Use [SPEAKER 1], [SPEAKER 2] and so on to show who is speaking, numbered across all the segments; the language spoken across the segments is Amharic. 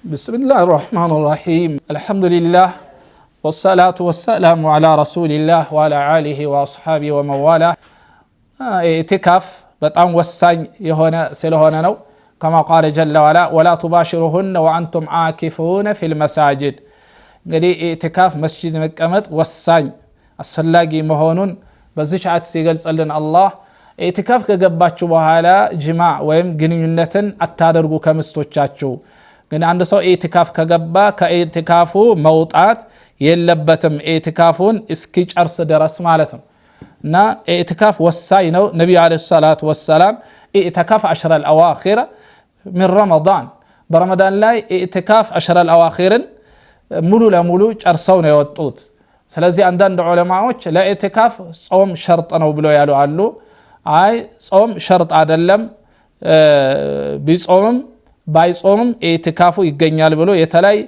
[SPEAKER 1] بسم الله الرحمن الرحيم، الحمد لله والصلاة والسلام على رسول الله وعلى آله وأصحابه ومن والاه። ኢዕቲካፍ በጣም ወሳኝ የሆነ ስለሆነ ነው። كما قال جل وعلا: ولا تباشروهن وأنتم عاكفون في المساجد። እንግዲህ ኢዕቲካፍ መስጂድ መቀመጥ ወሳኝ አስፈላጊ መሆኑን በዚች አያት ሲገልጽልን አላህ ኢዕቲካፍ ከገባችሁ በኋላ ጅማዕ ወይም ግንኙነትን አታደርጉ ከሚስቶቻችሁ። ግን አንድ ሰው ኢዕቲካፍ ከገባ ከኢዕቲካፉ መውጣት የለበትም፣ ኢዕቲካፉን እስኪጨርስ ድረስ ማለት ነው። እና ኢዕቲካፍ ወሳኝ ነው። ነቢዩ عليه الصلاة والسلام اعتكف العشر الأواخر من رمضان፣ በረመዳን ላይ ኢዕቲካፍ العشر الأواخر ን ሙሉ ለሙሉ ጨርሰው ነው የወጡት። ስለዚህ አንዳንድ ዑለማዎች ለኢዕቲካፍ ጾም ሸርጥ ነው ብሎ ያሉ አሉ። አይ፣ ጾም ሸርጥ አይደለም፣ ቢጾምም ባይጾምም ኢዕቲካፉ ይገኛል ብሎ የተለያይ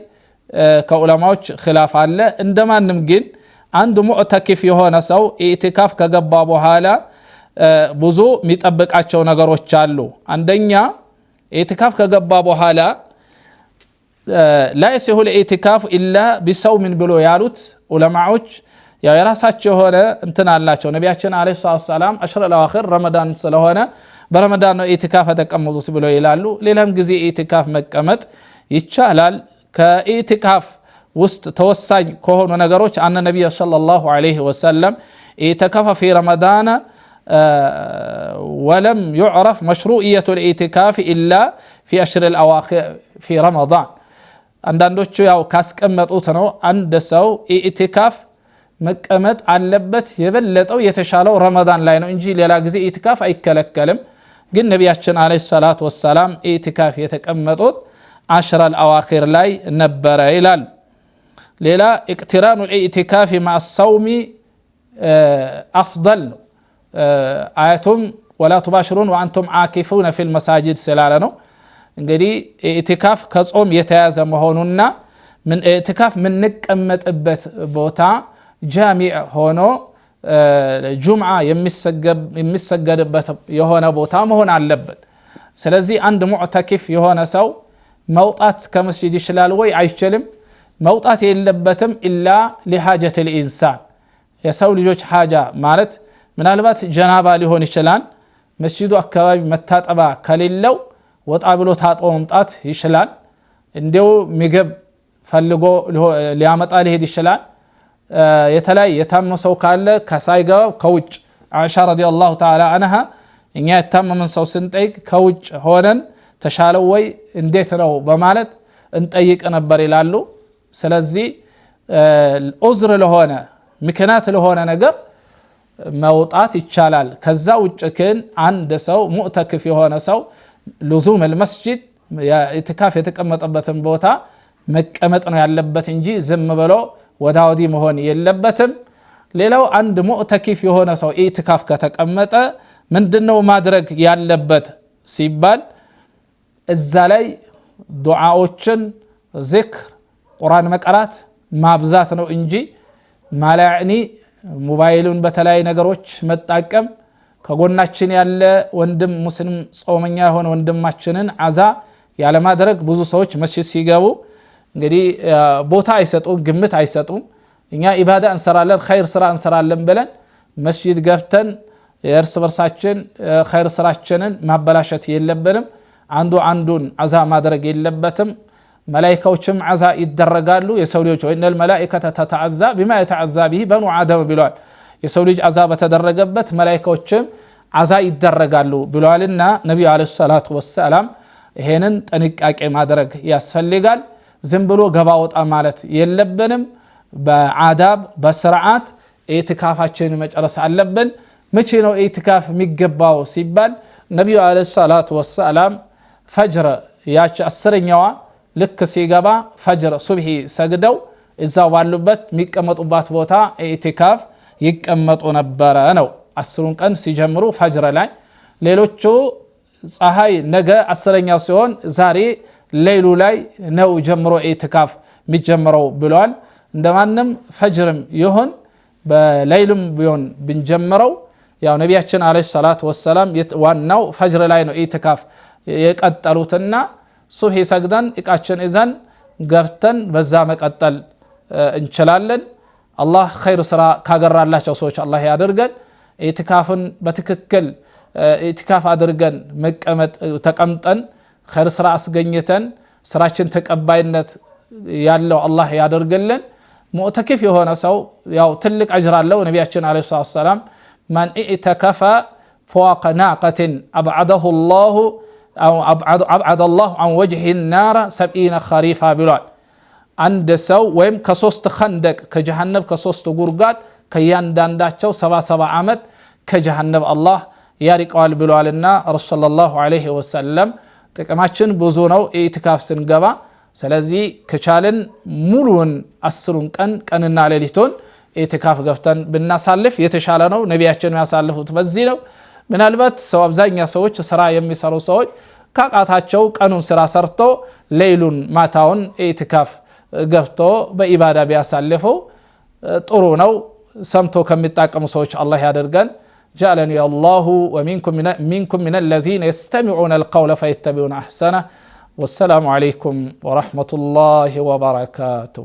[SPEAKER 1] ከዑለማዎች ኺላፍ አለ። እንደማንም ግን አንድ ሙዕተኪፍ የሆነ ሰው ኢዕቲካፍ ከገባ በኋላ ብዙ የሚጠብቃቸው ነገሮች አሉ። አንደኛ፣ ኢዕቲካፍ ከገባ በኋላ لا يصح الاعتكاف إلا بصوم ብሎ ያሉት ዑለማዎች ያው የራሳቸው የሆነ እንትን አላቸው። ነቢያችን عليه الصلاة والسلام العشر الأواخر ረመዳን ስለሆነ በረመዳን ነው ኢዕቲካፍ የተቀመጡት ብሎ ይላሉ። ሌላም ጊዜ ኢዕቲካፍ መቀመጥ ይቻላል። ከኢዕቲካፍ ውስጥ ተወሳኝ ከሆኑ ነገሮች أن النبي صلى الله عليه وسلم اعتكف في رمضان ولم يعرف مشروعية الاعتكاف إلا في العشر الأواخر في رمضان። አንዳንዶቹ ያው ካስቀመጡት ነው፣ አንድ ሰው ኢዕቲካፍ መቀመጥ አለበት፣ የበለጠው የተሻለው ረመዳን ላይ ነው እንጂ ሌላ ጊዜ ኢዕቲካፍ አይከለከልም። ግን ነቢያችን عليه الصلاة والسلام ኢዕቲካፍ የተቀመጡት العشر الأواخر ላይ ነበረ ይላል። ሌላ اقتران الاعتكاف مع الصوم أفضل ነው። አያቱም ولا تباشروهن وأنتم عاكفون في المساجد ስላለ ነው። እንግዲህ ኢዕቲካፍ ከጾም የተያዘ መሆኑና ኢዕቲካፍ የምንቀመጥበት ቦታ ጃሚዕ ሆኖ ጁምዓ የሚሰገድበት የሆነ ቦታ መሆን አለበት። ስለዚህ አንድ ሙዕተኪፍ የሆነ ሰው መውጣት ከመስጂድ ይችላል ወይ? አይችልም። መውጣት የለበትም إلا لحاجة الإنسان፣ የሰው ልጆች ሓጃ ማለት ምናልባት ጀናባ ሊሆን ይችላል። መስጂዱ አካባቢ መታጠባ ከሌለው ወጣ ብሎ ታጥቦ መምጣት ይችላል። እንዲው ምግብ ፈልጎ ሊያመጣ ሊሄድ ይችላል። የተለያየ የታመመ ሰው ካለ ከሳይገባ ከውጭ፣ አይሻ رضي الله تعالى عنها እኛ የታመመን ሰው ስንጠይቅ ከውጭ ሆነን ተሻለው ወይ፣ እንዴት ነው በማለት እንጠይቅ ነበር ይላሉ። ስለዚህ ዑዝር ለሆነ፣ ምክንያት ለሆነ ነገር መውጣት ይቻላል። ከዛ ውጭ ግን አንድ ሰው ሙዕተክፍ የሆነ ሰው لزوم المسجد፣ ኢትካፍ የተቀመጠበትን ቦታ መቀመጥ ነው ያለበት እንጂ ዝም ብሎ ወዳ ወዲህ መሆን የለበትም። ሌላው አንድ ሙዕተኪፍ የሆነ ሰው ኢትካፍ ከተቀመጠ ምንድነው ማድረግ ያለበት ሲባል እዛ ላይ ዱዓዎችን፣ ዚክር፣ ቁርአን መቀራት ማብዛት ነው እንጂ ما لا يعني ሞባይሉን በተለያዩ ነገሮች መጠቀም፣ ከጎናችን ያለ ወንድም ሙስሊም ጾመኛ የሆነ ወንድማችንን አዛ ያለማድረግ። ብዙ ሰዎች መስጂድ ሲገቡ እንግዲህ ቦታ አይሰጡም፣ ግምት አይሰጡም። እኛ ኢባዳ እንሰራለን፣ ኸይር ስራ እንሰራለን ብለን መስጂድ ገብተን የእርስ በርሳችን ኸይር ስራችንን ማበላሸት የለብንም። አንዱ አንዱን አዛ ማድረግ የለበትም። መላኢካዎችም አዛ ይደረጋሉ። የሰው ልጆች وإن الملائكة تتأذى بما يتأذى به بنو آدم ብለዋል። የሰው ልጅ አዛ በተደረገበት መላኢካዎችም አዛ ይደረጋሉ ብለዋልና ነቢዩ عليه الصلاة والسلام ይሄንን ጥንቃቄ ማድረግ ያስፈልጋል። ዝም ብሎ ገባ ወጣ ማለት የለብንም። በአዳብ በስርዓት ኢትካፋችንን መጨረስ አለብን። መቼ ነው ኢትካፍ የሚገባው ሲባል ነቢዩ عليه الصلاة والسلام ፈጅር ያች 10ኛዋ ልክ ሲገባ ፈጅር ሱብሂ ሰግደው እዛው ባሉበት የሚቀመጡባት ቦታ ኢትካፍ ይቀመጡ ነበረ ነው። 10ሩን ቀን ሲጀምሩ ፈጅር ላይ፣ ሌሎቹ ፀሐይ ነገ 10ኛው ሲሆን ዛሬ ሌይሉ ላይ ነው ጀምሮ ኢትካፍ የሚጀምረው ብለዋል። እንደማንም ፈጅርም ይሁን በሌይሉም ቢሆን ብንጀምረው ያው ነቢያችን عليه الصلاة والسلام ዋናው ፈጅር ላይ ነው ኢትካፍ የቀጠሉትና ሱብሂ ሰግደን እቃችን ይዘን ገብተን በዛ መቀጠል እንችላለን። አላህ ኸይር ስራ ካገራላቸው ሰዎች አላህ ያድርገን። ኢትካፍን በትክክል ኢትካፍ አድርገን መቀመጥ ተቀምጠን ኸይር ስራ አስገኝተን ስራችን ተቀባይነት ያለው አላህ ያደርግልን። ሙዕተኪፍ የሆነ ሰው ያው ትልቅ አጅር አለው። ነቢያችን ዓለይሂ ሰላቱ ወሰላም መን ኢዕተከፈ ፈዋቀ ናቀትን አብዓደሁ ላሁ አብዓደ ላሁ አን ወጅሂ ናረ 70 ኸሪፋ ብሏል። አንድ ሰው ወይም ከሶስት ኸንደቅ ከጀሃነብ ከሶስት ጉድጓድ ከእያንዳንዳቸው 70 ዓመት ከጀሃነብ አላህ ያርቀዋል ብለዋልና ረሱል ሰለላሁ ዐለይሂ ወሰለም። ጥቅማችን ብዙ ነው ኢትካፍ ስንገባ። ስለዚህ ከቻልን ሙሉውን 10ሩን ቀን ቀንና ሌሊቱን ኢትካፍ ገብተን ብናሳልፍ የተሻለ ነው። ነቢያችን ያሳልፉት በዚህ ነው። ምናልባት ሰው አብዛኛ ሰዎች ስራ የሚሰሩ ሰዎች ካቃታቸው ቀኑን ስራ ሰርቶ ሌይሉን ማታውን ኢትካፍ ገብቶ በኢባዳ ቢያሳልፉ ጥሩ ነው። ሰምቶ ከሚጣቀሙ ሰዎች አላህ ያደርገን። جعلني الله ومنكم من الذين يستمعون القول فيتبعون أحسنه. والسلام عليكم ورحمة الله وبركاته.